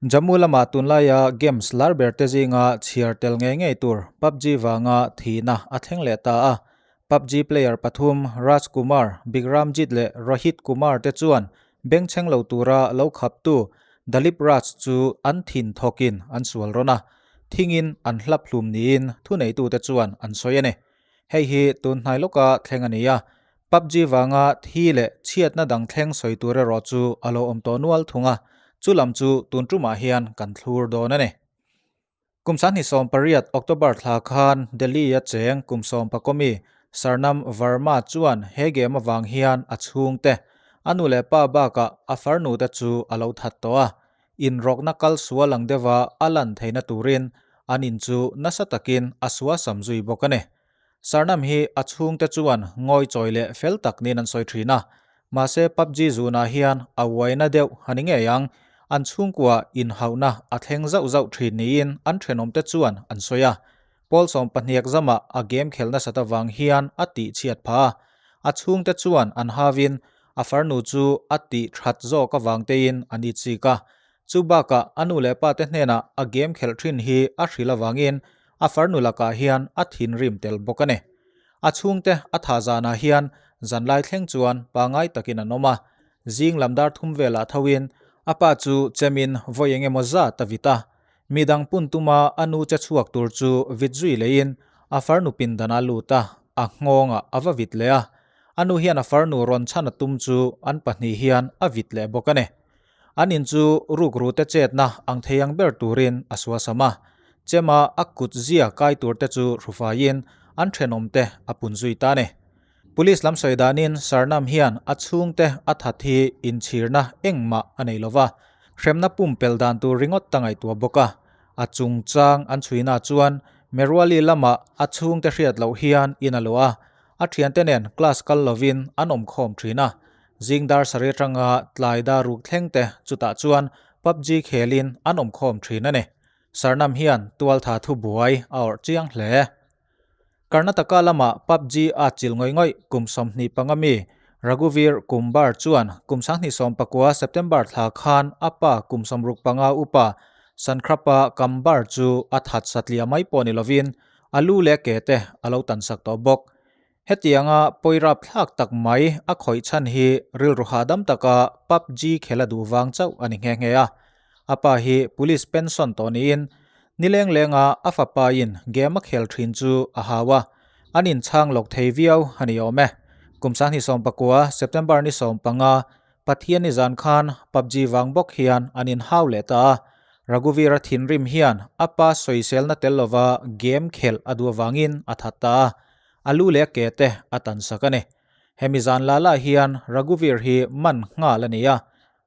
Jammu lama tunlaia games lar ber te zinga chhiar tel ngei ngei tur PUBG vanga thihna a thleng leh ta a. PUBG player pathum Raj Kumar, Bikramjit leh Rohit Kumar te chuan bengchheng lo tura lo khaptu Dalip Raj chu an thin thawkin an sual rawn a, thingin an hlap hlum niin thuneitute chuan an sawi a ni. Hei hi tun hnai lawka thleng a ni a, PUBG vanga thi leh chhiatna dang thleng sawi tur erawh chu a lo awm tawh nual thung a, chu lam chu tun tumah hian kan thlur dawn a ni. Kum 2018 October thla khan Delhi-a cheng kum 11 mi Sarnam Verma chuan he game avang hian a chhungte, a nu leh pa bakah a farnute chu a lo that tawh a, inrawkna kal sual ang deuha a lan theihna turin an in chu nasa takin a suasam zui bawk a ni. Sarnam hi a chhungte chuan ngawi chawi leh fel tak niin an sawi thin a, mahse PUBG zunah hian a uaina deuh a ni ngei ang, an chhungkua inhauhna a thleng zauh zauh thin niin an thenawmte chuan an sawi a. Pawl 12 zamah a game khelh nasat avang hian a tihchhiat phah a, a chhungte chuan an havin a farnu chu a tih that zawk avang tein an itchik a. Chu bakah a nu leh pate hnenah a game khelh thin hi a hrilh avangin a farnu lakah hian a thinrim tel bawk a ni. A chhungte a thah zanah hian zanlai thleng chuan pangai takin an awm a, zing lam dar thum velah thoin a pa chu chemin vawi eng emaw zat a vit a. Midang pun tuma a nu che chhuak tur chu vit zui leiin a farnu pindan a lut a, a nghawngah a va vit leh a. A nu hian a farnu rawn chhan a tum chu an pahnih hian a vit leh bawk a ni. An in chu rukru te chetna ang thei ang ber turin a suasam a, chema a kut zia kai tur te chu hrufaiin an thenawm te a pun zui ta a ni. Police lam sawi danin Sarnam hian a chhungte a that hi inchhirna engmah a nei lova, hremna pumpelh dan tur ringawt ta ngaihtuah bawk a. A chungchang an chhuina chuan Meruali lamah a chhungte hriat loh hian in a luah a, a thiante nen class kal lovin an awm khawm thin a. Zing dar sarih atanga tlai dar ruk thleng te chutah chuan PUBG khelin an awm khawm thin a ni. Sarnam hian tualtha thubuai a awrh chiang hle. Karnataka lama PUBG a chil ngawih ngawih kum 25 mi Raghuvir Kumbar chuan kum 2019 September thla khan a pa kum 65 upa Sankhrapa Kambar chu a that satliah mai pawh ni lovin a lu leh ke te a lo tansak tawh bawk. Hetianga pawirap thlak tak mai a khawih chhan hi rilru hahdam taka PUBG khel a duh vang chauh a ni nghe nghe a. A pa hi police pension tawh niin nileng lenga a fapa in game a khel thin chu a hau a, an inchhang lawk thei viau a ni awm e. Kum 2019 September ni 15 Pathian ni zan khan PUBG vang bawk hian an inhau leh ta a, Raghuvira thinrim hian a pa sawiselna tel lova game khelh a duh avangin a that ta a, a lu leh a ke te a tansak a ni. Hemi zan la lah hian Raghuvir hi man nghal a ni a,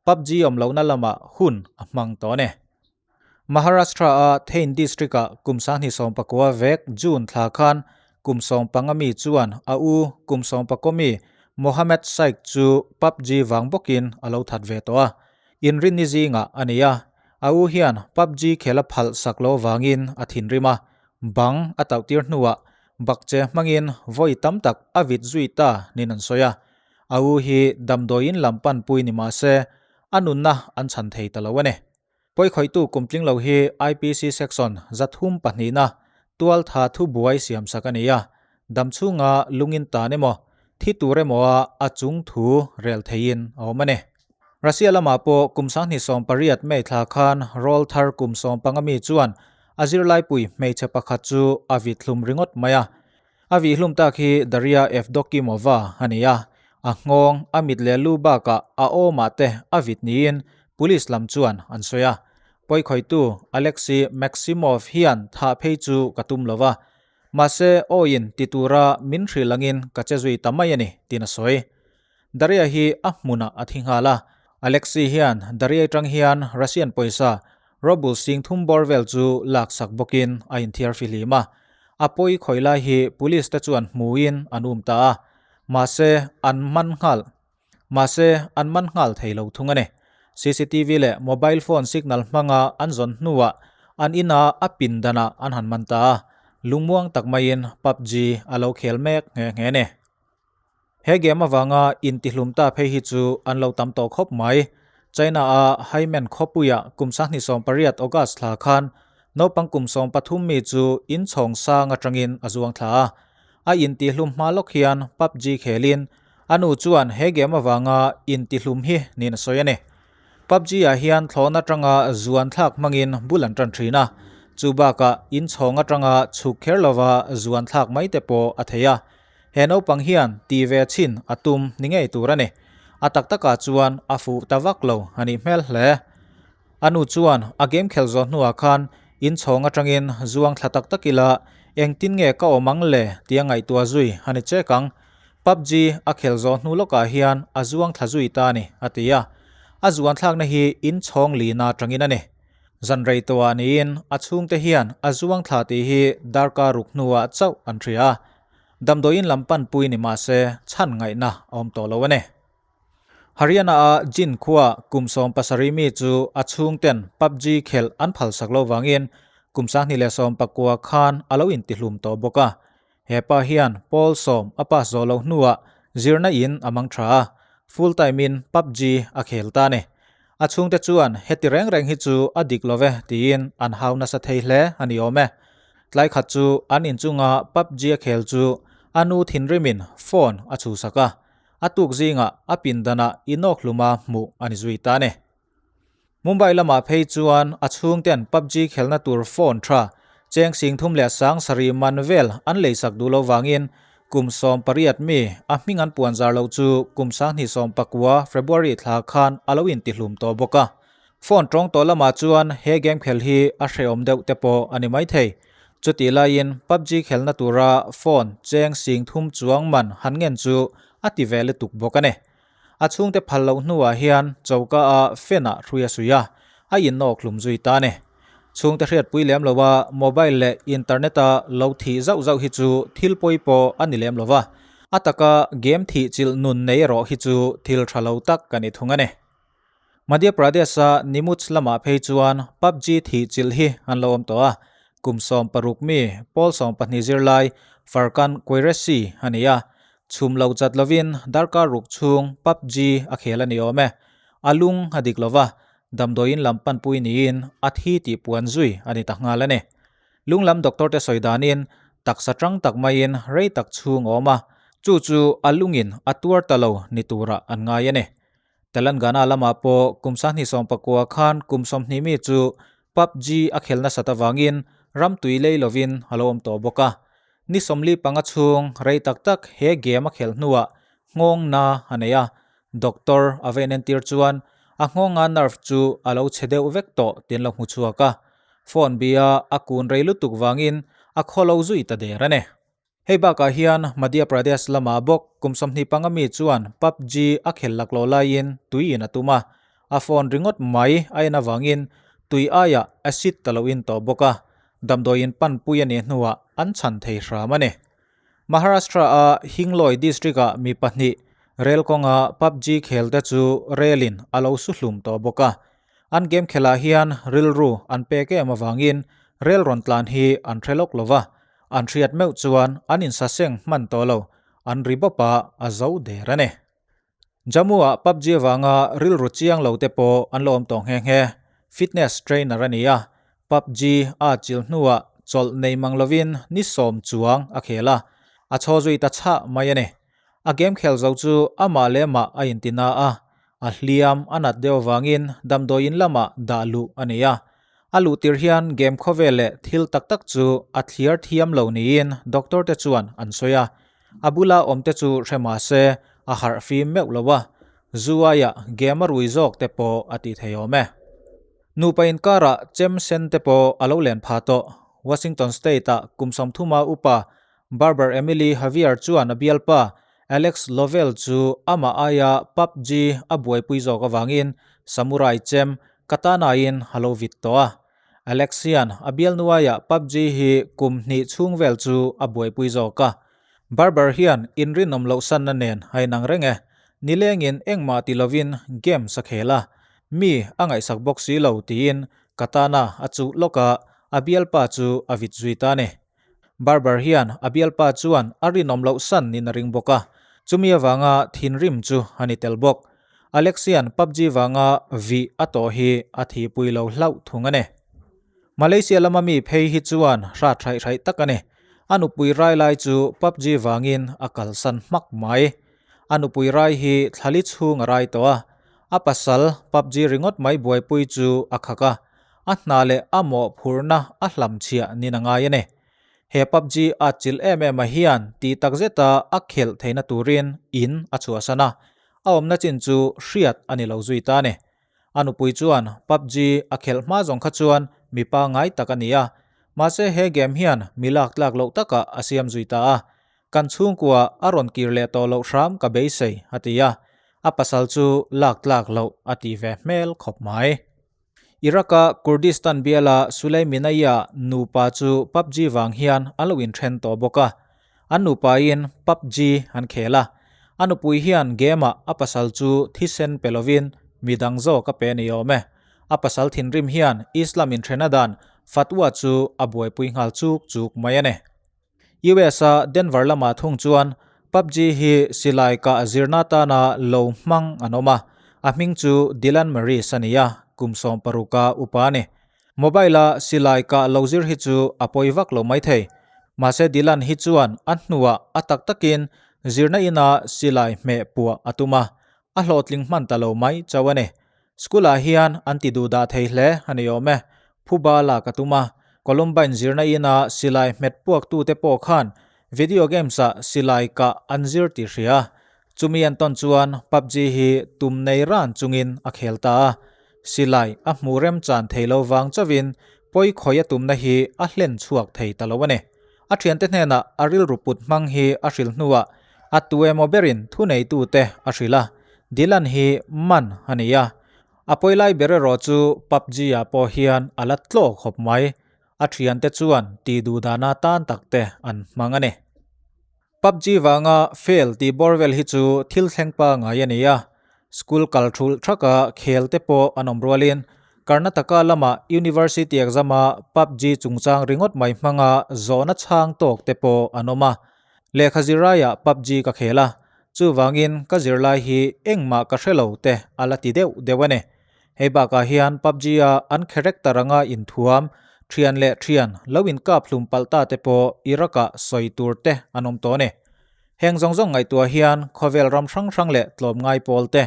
PUBG awm lohna lamah hun a hmang tawh a ni. Maharashtra-a Thane district-ah kum 2019 vek June thla khan kum 15 mi chuan a u kum 11 mi Mohammed Shaikh chu PUBG vang bawkin a lo that ve tawh a. Inrinni zingah a ni a, a u hian PUBG khel a phalh sak lo vangin a thinrim a, bang a tauhtir hnuah bakche hmangin vawi tam tak a vit zui ta niin an sawi a. A u hi damdawiin lam panpui ni mah se a nunna an chhan thei ta lo a ni. Pawikhawihtu kumtling lo hi IPC Section 302 na tualtha thubuai siamsak a ni a, damchhunga lungin tan emaw, thi tur emaw a a chung thu rel theiin a awm a ni. Russia lamah pawh kum 2018 May thla khan rawl thar kum 15 mi chuan a zirlaipui hmeichhe pakhat chu a vithlum ringawt mai a. A vihlum tak hi Daria Evdokimova a ni a, a nghawng, a mit leh lu bakah a awmah te a vit niin police lam chuan an sawi a. Pawikhawihtu Alexei Maximov hian thah phei chu ka tum lo va, mahse awiin ti tura min hrilh angin ka che zui ta mai a ni, tiin a sawi. Daria hi a hmunah a thi nghal a, Alexei hian Daria atang hian Russian pawisa ruble sing thum bawr vel chu laksak bawkin a inthiar fihlim a. A pawi khawi lai hi police te chuan hmuin an um ta a, mahse an man nghal mahse an man nghal thei lo thung a ni. CCTV leh mobile phone signal hmanga an zawn hnuah an ina a pindanah an han man ta a, lungmuang tak maiin PUBG a lo khel mek nghe nghe a ni. He game avanga intihlum ta phei hi chu an lo tam tawh khawp mai. China-a Haimen khawpuiah kum 2018 August thla khan naupang kum 13 mi chu inchhawng sang atangin a zuang thla a. A intihlum hma lawk hian PUBG khelin a nu chuan he game avanga intihlum hi niin a sawi a ni. PUBG-ah hian thlawhna atanga zuan thlak hmangin bul an tan thin a, chu bakah inchhawng atanga chhuk kher lova zuan thlak mai te pawh a thei a. He naupang hian ti ve chhin a tum ni ngei tur a ni. A tak takah chuan a fuh ta vak lo a nih hmel hle. A nu chuan a game khelh zawh hnuah khan inchhawng atangin zuang thla tak tak ila engtin nge ka awm ang le tia ngaihtuah zui a ni chek ang. PUBG a khelh zawh hnu lawkah hian a zuang thla zui ta a ni, a ti a. A zuan thlakna hi inchhawng lina atangin a ni. Zan rei tawhah niin a chhungte hian a zuang thla tih hi darkar ruk hnuah chauh an hria a. Damdawiin lam panpui ni mah se chhan ngaihna a awm tawh lo a ni. Haryana-a Jind khua kum 17 mi chu a chhungten PUBG khelh an phalsak lo vangin kum 2019 khan a lo intihlum tawh bawk a. He pa hian pawl sawm a pass zawh loh hnuah zirna in a mang tha a, full time in PUBG a khel ta a ni. A chhungte chuan heti reng reng hi chu a dik lo ve tiin an hau nasa thei hle a ni awm e. Tlai khat chu an inchunga PUBG a khel chu a nu thinrimin phone a chhuhsak a, a tuk zingah a pindanah inawkhluma hmuh a ni zui ta a ni. Mumbai lamah phei chuan a chhungten PUBG khelna tur phone tha cheng 37,000 man vel an leisak duh lo vangin kum 18 mi a hming an puan zar loh chu kum 2019 February thla khan a lo intihlum tawh bawk a. Phone tawng tawh lamah chuan he game khel hi a hrehawm deuh te pawh a ni maithei. Chutih laiin PUBG khelna tura phone cheng 3000 chuang man han ngen chu a ti ve lutuk bawk a ni. A chhungte phal loh hnuah hian choka a fan ah hrui a suih a, a innawk hlum zui ta a ni. Chhungte hriatpui lem lo a mobile leh internet a lo thih zauh zauh hi chu thil pawi pawh a ni lem lo va, a taka game thih chilh nun nei erawh hi chu thil tha lo tak a ni thung a ni. Madhya Pradesh a Neemuch lamah phei chuan PUBG thih chilh hi an lo awm tawh a, kum 16 mi pawl 12 zirlai Farkan Qureshi a ni a, Chhum lo chat lovin darkar ruk chhung PUBG a khel a ni awm e. A lung a dik lova, damdawiin lam panpui niin a thi tih puan zui a ni ta nghal a ni. Lung lam doctor te sawi danin taksa tang tak maiin rei tak chhung a awm a, chu chu a lungin a tuar ta lo ni turah an ngai a ni. Telangana lamah pawh kum 2019 khan kum 20 mi chu PUBG a khel nasat avangin ram tui lei lovin a lo awm tawh bawk a. Ni 45 chhung rei tak tak he game a khelh hnuah nghawng na a nei a, doctor a va inentir chuan a nghawnga nerve chu a lo chhe deuh vek tawh tiin lo hmu chhuak a. Phone bia a kun rei lutuk vangin a khawlo zui ta der a ni. Hei bakah hian Madhya Pradesh lamah bawk kum 25 mi chuan PUBG a khel laklawh laiin tui in a tum a, a phone ringawt mai a en avangin tui aiah acid ta loin tawh bawk a, damdawiin panpui a nih hnuah an chhan thei hram a ni. Maharashtra-a Hinglawi district-ah mi pahnih rel kawnga PUBG khel te chu relin a lo su hlum tawh bawk a, an game khelah hian rilru an pek em avangin rel rawn tlan hi an hre lawk lo va, An hriat meuh chuan an insaseng hman tawh lo, an ri bawp a, a zo der a ni. Jammu-ah PUBG avanga rilru chiang lo te pawh an la awm tawh nghe nghe. Fitness trainer a ni a, PUBG a chil hnuah chawlh nei mang lovin ni sawm chuang a khel a, a chhaw zui ta chhah mai a ni. A game khel zo chu amah leh amah a inti na a, a hliam a nat deuh avangin damdawiin lamah dah luh a ni a. A luh tir hian game khawvel leh thil tak tak chu a thliar thiam lo niin doctor te chuan an sawi a. A bula awm te chu hre mah se a harh fim meuh lo a, zu aiah game a rui zawk te pawh a tih thei awm e. Nupa inkarah chem sen te pawh a lo len pha tawh. Washington State-ah kum 30 upa Barber Emily Javier chuan a bialpa Alex Lovell chu amah aia PUBG a buaipui zawk avangin Samurai chem katana-in a lo vit tawh a. Alex hian a bialnu aia PUBG hi kum hnih chhung vel chu a buaipui zawk a. Barber hian inrinawm loh sanna nen a inang reng e. Nilengin engmah ti lovin games a khel a, mi a ngaihsak bawk si lo tiin katana a chuh lawk a, a bialpa chu a vit zui ta a ni. Barber hian a bialpa chuan a rinawm loh san in a ring bawk a, chumi avanga thinrim chu a ni tel bawk. Alexian PUBG vanga vih a tawh hi a thihpui lo hlauh thung a ni. Malaysia lama mi phei hi chuan hrat hraih hraih tak a ni. A nupui rai lai chu PUBG vangin a kalsan hmak mai. A nupui rai hi thlali chhung a rai tawh a. A pasal PUBG ringawt mai buaipui chu a khak a. A hna leh a mawhphurhna a hlamchhiah nin a ngai a ni. He PUBG a chilh em em a hian tih takzeta a khelh theihna turin in a chhuahsan a. A awmna chin chu hriat a ni lo zui ta a ni. A nupui chuan PUBG a khelh hma zawng kha chuan mi pangngai tak a ni a, mahse he game hian mi lak tlak loh takah a siam zui ta a. Kan chhungkua a rawn kir leh tawh loh hram ka beisei, a ti a. A pasal chu lak tlak loh a ti ve hmel khawp mai. Iraq-a Kurdistan biala Sulaymaniyah nupa chu PUBG vang hian an lo inthen tawh bawk a. An nupain PUBG an khel a, a nupui hian game-ah a pasal chu thisen pe lovin midang zawk a pe ni awm e. A pasal thinrim hian Islam inthena dan fatwa chu a buaipui nghal chuk chuk mai a ni. US-a Denver lamah thung chuan PUBG hi silai kah zirna atana lo hmang an awm a, a hming chu Dylan Maris a ni a, kum 16-a upa a ni. Mobile-a silai kah lo zir hi chu a pawi vak lo maithei. Mahse Dylan hi chuan a hnuah a tak takin zirna ina silai hmeh puah a tum a, a hlawhtling hman ta lo mai chauh a ni. School-ah hian an ti duh dah thei hle a ni awm e. Phuba lak a tum a, Columbine zirna ina silai hmet puaktute pawh khan video games-ah silai kah an zir tih hria. Chumi an tawn chuan PUBG hi tum nei ran chungin a khel ta a. Silai a hmuh remchan thei lo vang chauhin pawi khawi a tumna hi a hlen chhuak thei ta lo a ni. A thiante hnenah a rilru put hmang hi a hrilh hnuah a tu emaw berin thuneitute a hrilh a, Dylan hi man a ni a. A pawi lai ber erawh chu PUBG-ah pawh hian a la tlaw khawp mai. A thiante chuan tih duh dana tan takte an hmang a ni. PUBG vanga fail tih bawr vel hi chu thil thleng pangai a ni a, school kal thulh thaka khel te pawh an awm rualin Karnataka lama University exam-a PUBG chungchang ringawt mai hmanga zawhna chhang tawk te pawh an awm a. Lehkha zirlaiah PUBG ka khel a, chuvangin ka zirlai hi engmah ka hre lo te a la ti deuh deuh a ni. Hei bakah hian PUBG-a an character anga inthuam, thian leh thian lo inkap hlum palh ta te pawh Iraq-ah sawi tur te an awm tawh a ni. Heng zawng zawng ngaihtuah hian khawvel ram hrang hrang leh tlawmngai pawl te,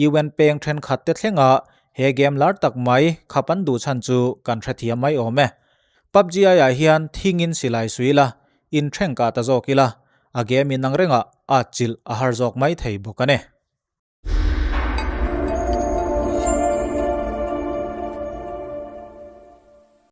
UN peng thenkhat te thlenga he game lar tak mai khap an duh chhan chu kan hrethiam mai awm e. PUBG aiah hian thingin silai sui ila, inthleng kah ta zawk ila, a game inang rengah a chilh a har zawk mai thei bawk a ni.